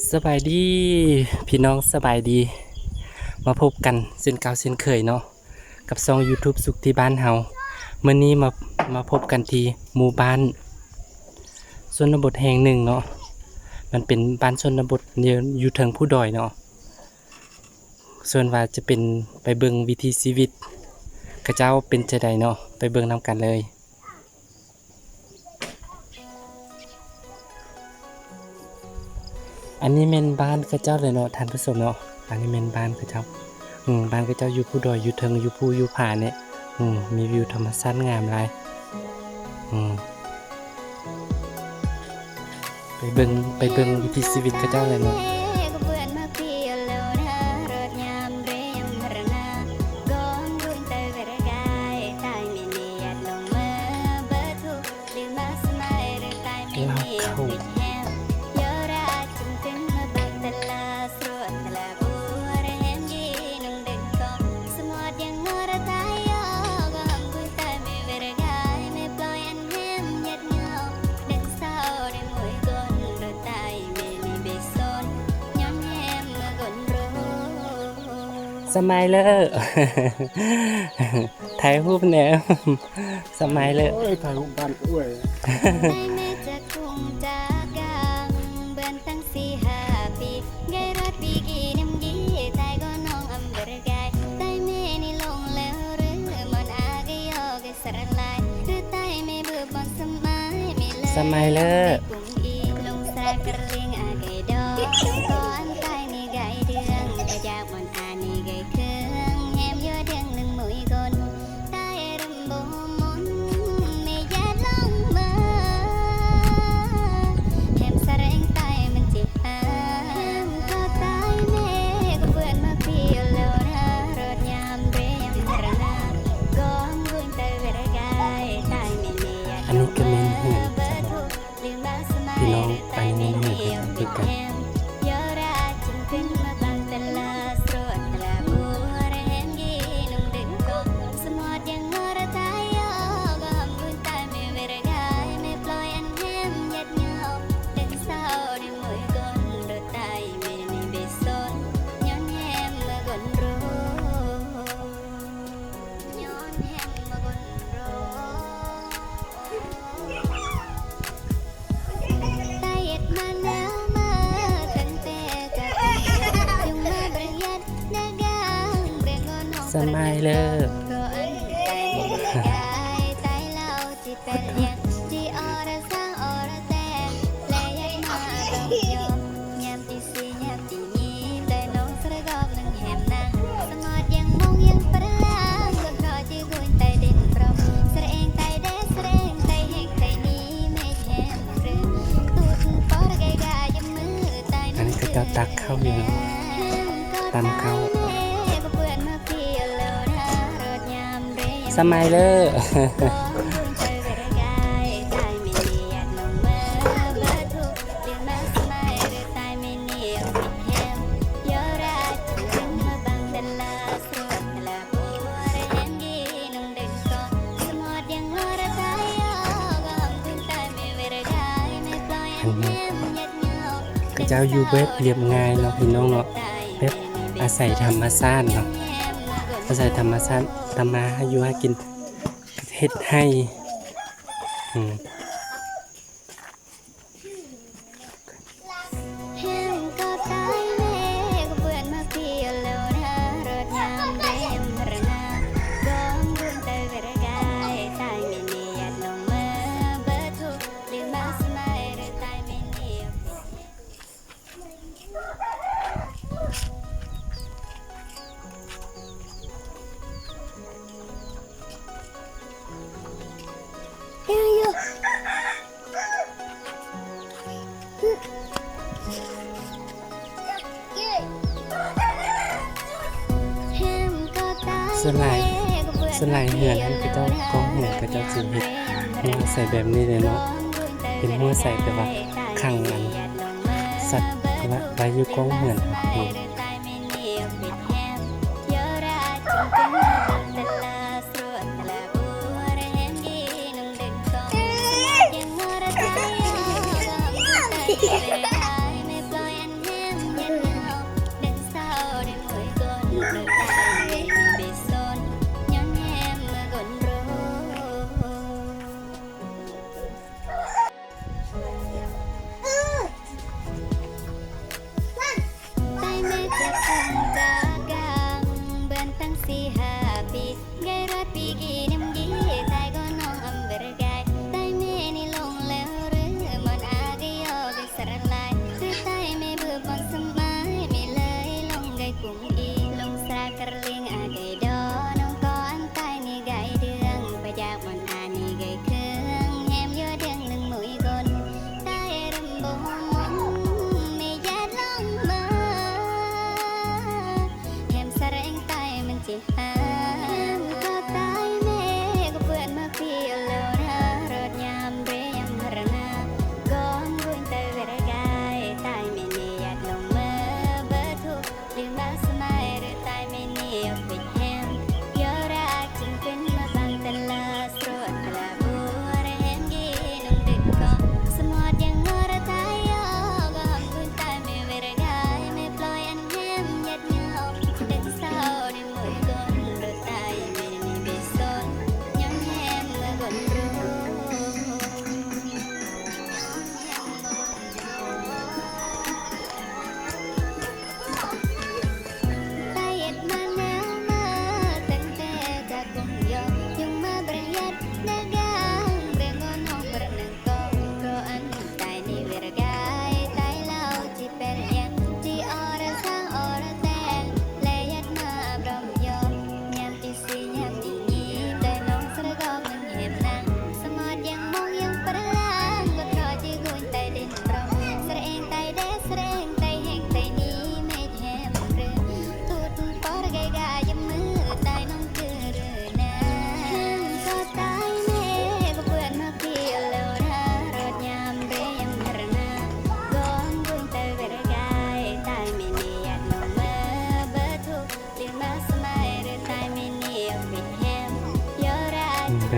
ສະບາຍດີພີ່ນ້ອງ ສະບາຍດີ ມາພົບກັນເຊັ່ນເກົ່າເຊັ່ນເຄີຍເນາະ ກັບຊ່ອງຢູທູບສຸກທີ່ບ້ານເຮົາ. ມື້ນີ້ມາ ມາພົບກັນທີ່ໝູ່ບ້ານຊົນນະບົດແຫ່ງໜຶ່ງເນາະ. ມັນເປັນບ້ານຊົນນະບົດຢູ່ ຢູ່ເທິງພູດອຍເນາະ. ສ່ວນວ່າຈະເປັນ ໄປເບິ່ງວິຖີຊີວິດເຂົາເຈົ້າເປັນຈັ່ງໃດເນາະ ໄປເບິ່ງນຳກັນເລີຍ. ອັນນີ້ແມ່ນບ້ານເຂົາເຈົ້າເລີຍເນາະທ່ານຜູ້ຊົມເນາະ. ອັນນີ້ແມ່ນບ້ານເຂົາເຈົ້າ. ອືມ ບ້ານເຂົາເຈົ້າຢູ່ພູດອຍ ຢູ່ເທິງ ຢູ່ພູຢູ່ຜານີ້. ອືມ ມີວິວທຳມະຊາດງາມຫຼາຍ. ອືມ ໄປເບິ່ງ ໄປເບິ່ງວິຖີຊີວິດເຂົາເຈົ້າເລີຍເນາະ. ລາວເຂົ້າ ສະໄມເລີ ຖ່າຍຮູບແດ່ ສະໄມເລີ. ໂອ້ຍ ຖ່າຍຮູບບ້ານກະອວຍ. ສະໄມເລີ. ອັນນີ້ກະແມ່ນເຮືອນເຂົາເຈົ້າເນາະ ພີ່ນ້ອງ. ອັນນີ້ແມ່ນເຮືອນເຂົາເຈົ້າຄືກັນ. ສະໄມເລີ. ອັນນີ້ເຂົາເຈົ້າຕັກເຂົ້າຢູ່ເນາະ ຕຳເຂົ້າ. ສະໄມເລີ. ເຂົາເຈົ້າຢູ່ແບບລຽບງ່າຍເນາະ ພີ່ນ້ອງເນາະ ແບບອາໄສທຳມະຊາດເນາະ ອາໄສທຳມະຊາດ ທຳມາຫາຢູ່ຫາກິນ ເຮັດໄຮ່. ອືມ. ສ່ວນຫຼາຍ ສ່ວນຫຼາຍເຮືອນຫັ້ນ ເຂົາເຈົ້າ ກອງເຮືອນເຂົາເຈົ້າຊິເຮັດຫົວໃສ່ແບບນີ້ເດ້ເນາະ ເປັນຫົວໃສ່ ແຕ່ວ່າຂັງອັນ ສັດໄວ້ ໄວ້ຢູ່ກອງເຮືອນ. ອືມ.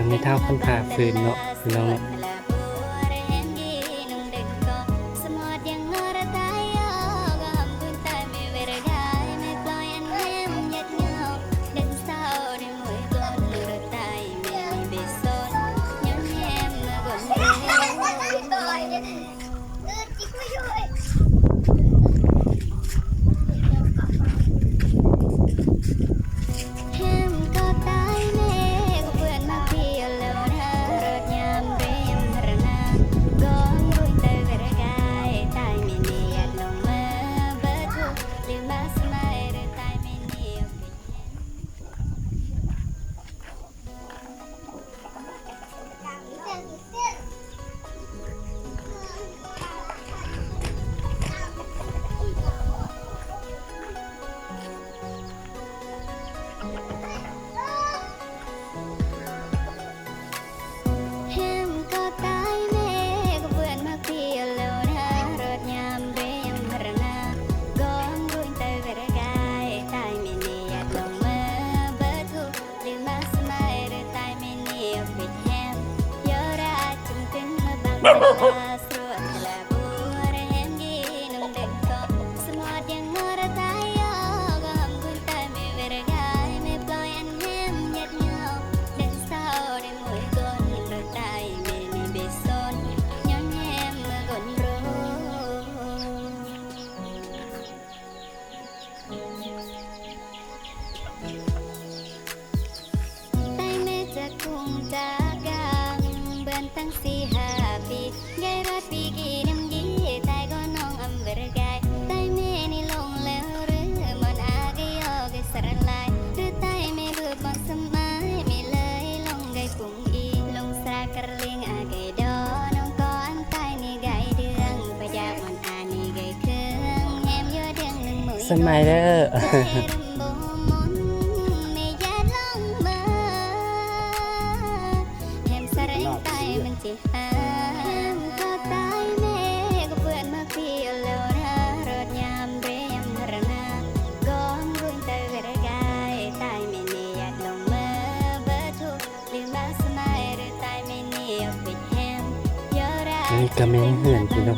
ໄມ້ເຖົ້າພັນຜ້າຟືນເນາະ ພີ່ນ້ອງເນາະ. ສະໄໝເດີ ອັນນີ້ກະແມ່ນເຮືອນພີ່ນ້ອງ.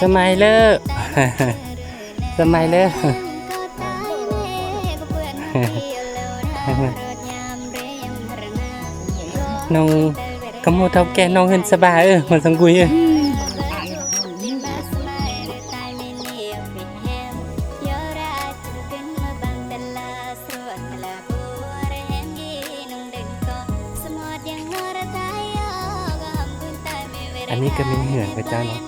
ສະໄໝເລີ ສະໄໝເລີ ນ້ອງກະໝູເຖົ້າແກ່ ນ້ອງເຮືອນສະບາຍ ເອີ ມັນສັງກຸຍ ເອີ. ອັນນີ້ກະແມ່ນເຮືອນເຂົາເຈົ້າເນາະ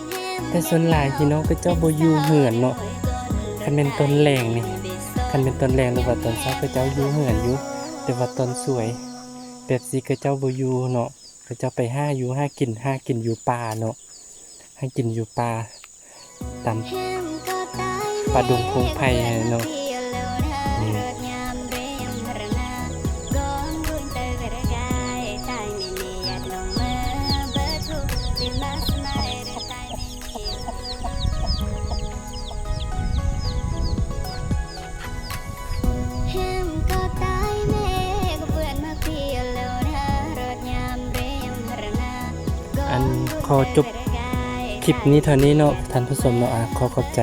ແຕ່ສ່ວນຫຼາຍພີ່ນ້ອງເຂົາເຈົ້າບໍ່ຢູ່ເຮືອນເນາະ. ຄັນແມ່ນຕອນແລງນີ້ ຄັນແມ່ນຕອນແລງ ຫຼືວ່າຕອນເຊົ້າ ເຂົາເຈົ້າຢູ່ເຮືອນຢູ່ ແຕ່ວ່າຕອນສວຍແບບຊີ້ ເຂົາເຈົ້າບໍ່ຢູ່ເນາະ. ເຂົາເຈົ້າໄປຫາຢູ່ຫາກິນ ຫາກິນຢູ່ປ່າເນາະ ຫາກິນຢູ່ປ່າ ຕາມປ່າດົງພົງໄຜ່ເນາະ. ອັນ ຂໍຈົບຄລິບນີ້ເທົ່ານີ້ເນາະ ທ່ານຜູ້ຊົມເນາະ. ອາ ຂໍຂອບໃຈ.